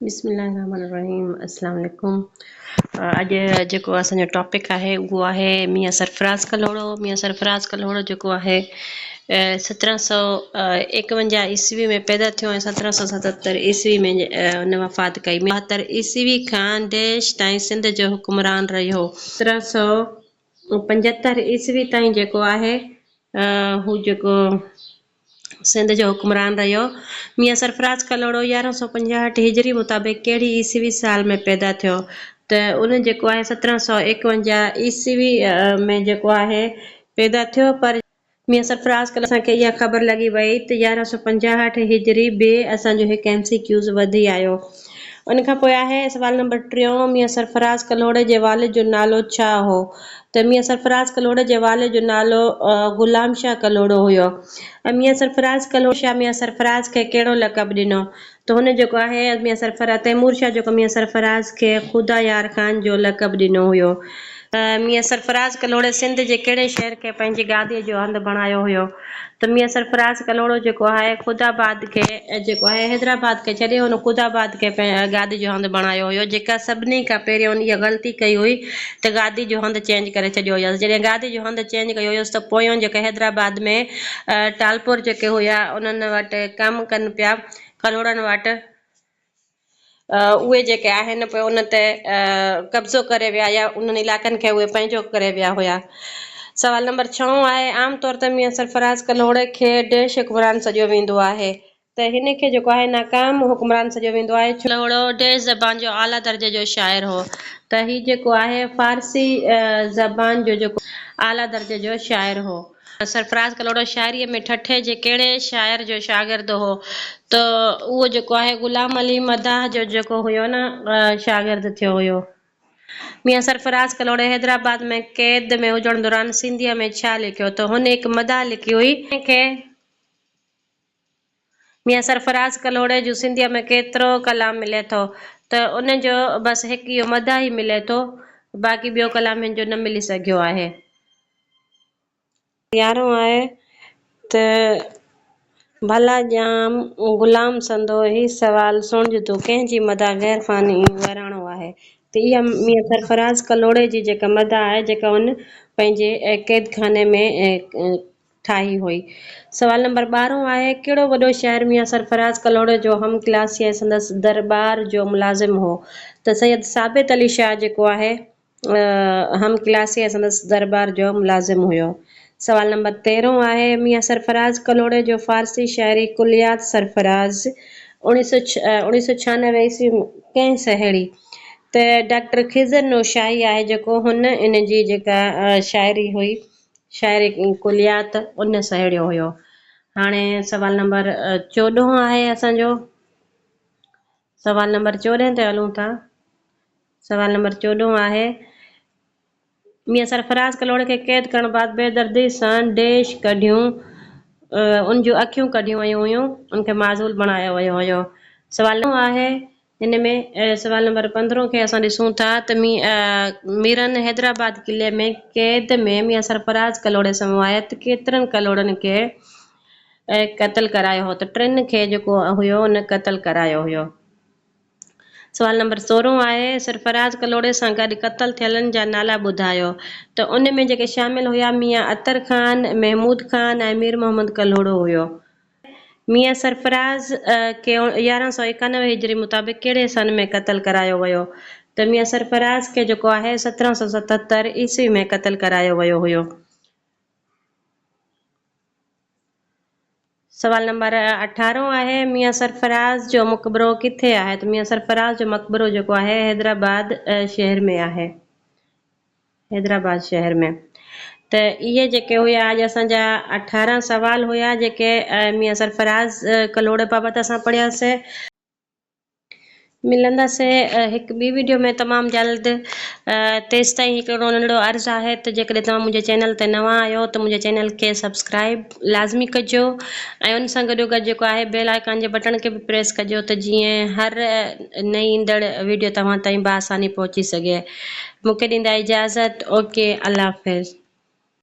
بسم الله الرحمن الرحيم السلام عليڪم اڄ جيڪو اسان جو ٽاپڪ آهي اهو آهي ميان سرفراز ڪلهوڙو ميان سرفراز ڪلهوڙو جيڪو آهي سترهن سو ايڪونجاهه عيسوي ۾ پيدا ٿيو ۽ سترهن سو ستهتر عيسوي ۾ هن وفات ڪئي ٻاهتر عيسوي کان ڊيش تائين سنڌ جو حڪمران رهيو سترهن سو پنجهتر عيسوي تائين جيڪو آهي هو جيڪو سنڌ جو حڪمران رهيو. ميان سرفراز ڪلهوڙو 1165 هجري مطابق ڪهڙي عيسوي سال ۾ پيدا ٿيو ته ان جيڪو آهي 1751 عيسوي ۾ جيڪو آهي پيدا ٿيو پر ميان سرفراز ڪلهوڙو اسان کي اها خبر لڳي وئي ته 1165 هجري به اسان جو هڪ ايم سي ڪيوز وڌي آيو. ان کان پوء آهي سوال نمبر ٽيون ميان سرفراز ڪلهوڙي جي والد جو نالو ڇا هو؟ ته ميان سرفراز ڪلهوڙي جي والد جو نالو غلام شاهه ڪلهوڙو هيو ۽ ميان سرفراز ڪلهوڙو شاهه ميان سرفراز کي ڪهڙو لقب ڏنو؟ ته هن جيڪو آهي ميان سرفراز تيمور شاهه جيڪو ميان سرفراز کي خدا يار خان جو لقب ڏنو هيو. ميان سرفراز ڪلهوڙي سنڌ جي ڪهڙي شهر کي پنهنجي گاديء جو هنڌ بڻايو هيو؟ ته ميان سرفراز ڪلهوڙو جيڪو آهي خدا آباد کي جيڪو آهي حيدرآباد کي ڇڏي هن خدا آباد کي گادي جو هنڌ بڻايو هيو جيڪا سڀني کان پهرين هن اها غلطي ڪئي هئي ته گادي جو هنڌ چينج ڪري ڇڏيو هيس جڏهن گادي جو هنڌ چينج ڪيو هيس ته پويون جيڪي حيدرآباد ۾ ٽالپور جيڪي هيا انهن وٽ ڪم ڪن پيا ڪلهوڙن وٽ اهي جيڪي آهن پوء ان تي قبضو ڪري ويا يا انهن علائقن کي اهي پنهنجو ڪري ويا هيا. سوال نمبر ڇهون آهي عام طور تي ميان سرفراز ڪلهوڙي کي ڊيش حڪمران سڏيو ويندو آهي ته هن کي جيڪو آهي ناڪام حڪمران سڏيو ويندو آهي ڇو؟ ڪلهوڙو ڊيش زبان جو اعليٰ درجي جو شاعر هو ته هي جيڪو آهي فارسي زبان جو جيڪو اعليٰ درجي جو شاعر هو. سرفراز ڪلهوڙو شاعريء ۾ ٺٽي جي ڪهڙي شاعر جو شاگرد هو ته اهو جيڪو آهي غلام علي مداح جو جيڪو هيو نه شاگرد ٿيو هيو. ميان سرفراز ڪلهوڙي حيدرآباد ۾ قيد ۾ هجڻ دوران سنڌيء ۾ ڇا لکيو ته هن هڪ مداح لکي هئي. جنهن کي ميان سرفراز ڪلهوڙي جو سنڌيء ۾ ڪيترو ڪلام ملي ٿو ته ان جو بس هڪ اهو مداح ئي ملي ٿو، باقي ٻيو ڪلام هن جو نه ملي سگهيو آهي. يارهون آهي ته ڀلا ڄام غلام سندو هي سوال سڻج تون ڪنهن جي مداح غير فاني وراڻو آهي ته اها ميان سرفراز ڪلهوڙي جي جيڪا مداح آهي جيڪا هن پنهنجي قيدخاني ۾ ٺاهي هئي. سوال نمبر ٻارهون آهي، ڪهڙو وڏو شاعر ميان سرفراز ڪلهوڙي جو هم ڪلاسي ۽ سندس درٻار جو ملازم هو؟ ته سيد ثابت علي شاهه جيڪو آهي هم ڪلاسي ۽ سندس درٻار جو ملازم هيو. سوال نمبر تيرهون آهي، ميان سرفراز ڪلهوڙي جو فارسي شاعري ڪليات سرفراز اوڻيهه سو ڇهانوي عيسوي ۾ ڪنهن سهيڙي؟ ته ڊاڪٽر خضر نوشاهي آهي جيڪو هن ان جي جيڪا شاعري هئي شاعري ڪليات ان سهيڙيو هيو. هاڻي سوال نمبر چوڏهون آهي اسان جو. سوال نمبر چوڏهين تي هلون ٿا. سوال نمبر چوڏهون آهي ميان سرفراز ڪلهوڙي کي قيد ڪرڻ بعد بيدردي سان ڊيش ڪڍيون ان جون اکيون ڪڍيون ويون هيون ان کي معزول بڻايو ويو هيو. سوال آهي هن ۾ سوال نمبر پندرهون کي اسان ڏسون ٿا ته ميرن حيدرآباد قلعي ۾ قيد ۾ ميان سرفراز ڪلهوڙي سمايت ڪيترن ڪلهوڙن کي قتل ڪرايو هو ته ٽن کي جيڪو هيو ان قتل ڪرايو هيو. سوال نمبر سورهون آهي سرفراز ڪلهوڙي سان گڏ قتل ٿيلن جا نالا ٻڌايو ته ان ۾ جيڪي شامل هيا ميان عطر خان، محمود خان ۽ مير محمد ڪلهوڙو هيو. ميان سرفراز کي 1191 هجري مطابق ڪهڙي سن ۾ قتل ڪرايو ويو؟ ته ميان سرفراز کي جيڪو آهي 1777 عيسوي ۾ قتل ڪرايو ويو هيو. سوال نمبر اٺارهون آهي ميان سرفراز جو مقبرو ڪٿي آهي؟ ته ميان سرفراز جو مقبرو جيڪو آهي حيدرآباد شهر ۾ آهي. حيدرآباد شهر ۾ ته اهي جيڪي هيا اڄ اسان جا اٺارهن سوال هيا جيڪي ميان سرفراز ڪلهوڙي بابت اسان پڙهياسين. ملنداسين هڪ ٻي ويڊيو ۾ تمام جلد تيستائين هڪڙو ننڍڙو عرض آهي ته جيڪڏهن توهان منهنجي چينل تي نوان آهيو ته منهنجي چينل کي سبسڪرائب لازمي ڪجو ۽ ان سان گڏو گڏ جيڪو آهي بيل آئيڪان جي بٽڻ کي به پريس ڪجو ته جيئن هر نئين ايندڙ ويڊيو توهان تائين باآساني پهچي سگهي. مون کي ڏيندا اجازت اوڪي الله حافظ.